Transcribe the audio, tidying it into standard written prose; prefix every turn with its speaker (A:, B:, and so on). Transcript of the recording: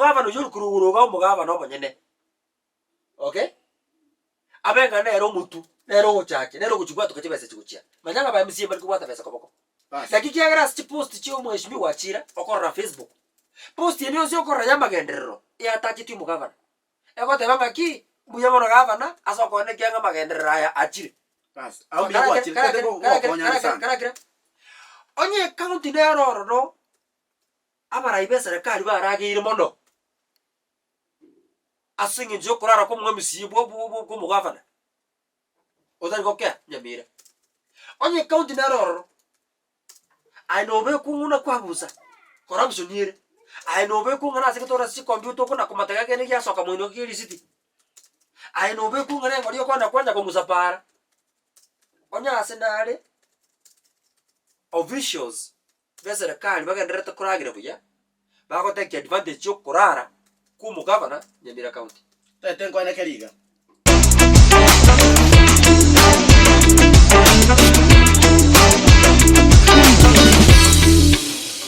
A: Omogavana oyio ore korwa igoro iga omogavana omonyene, okay, abe ng'a nere omotwe, nere ogochakia, nere ogochi bwatoka chibesa echi gochia. Manya ng'a ba MCA mbari kobwata besa koboko. Naki kiagera ase chipost chia omweshimiwa Wachira okorora Facebook, post ende yonsi okorora ya amagenderero eyatacheti omogavana, egoteba ng'aki, mbuya mono gavana ase okoenekia ng'a amagenderero aya achire.
B: Bas, agwo mbuya gwachire, tete go- gokonya ande sana.
A: Karakera, onye ecounty nere ororo, abarai ba eserekari barageire mono, ase eng'encho ya okorara kwa omwamisi bwa bwa bwa omogavana, otari gokea nyamira. Onye ecounty nere ororo, aye nobekwa ng'una kwabusa, corruption ere, aye nobekwa ng'a nase gete ore ase chikompiuta okona komatega kende giasoka moino gie erisiti, aye nobekwa ng'a nengori okogenda kwanya kong'usa paara, onye ase nare officials b'eserekari bagendererete koragera buya, bagotake advantage ya okorara kwa omogavana Nyamira County.
B: Tete nkoene keri iga.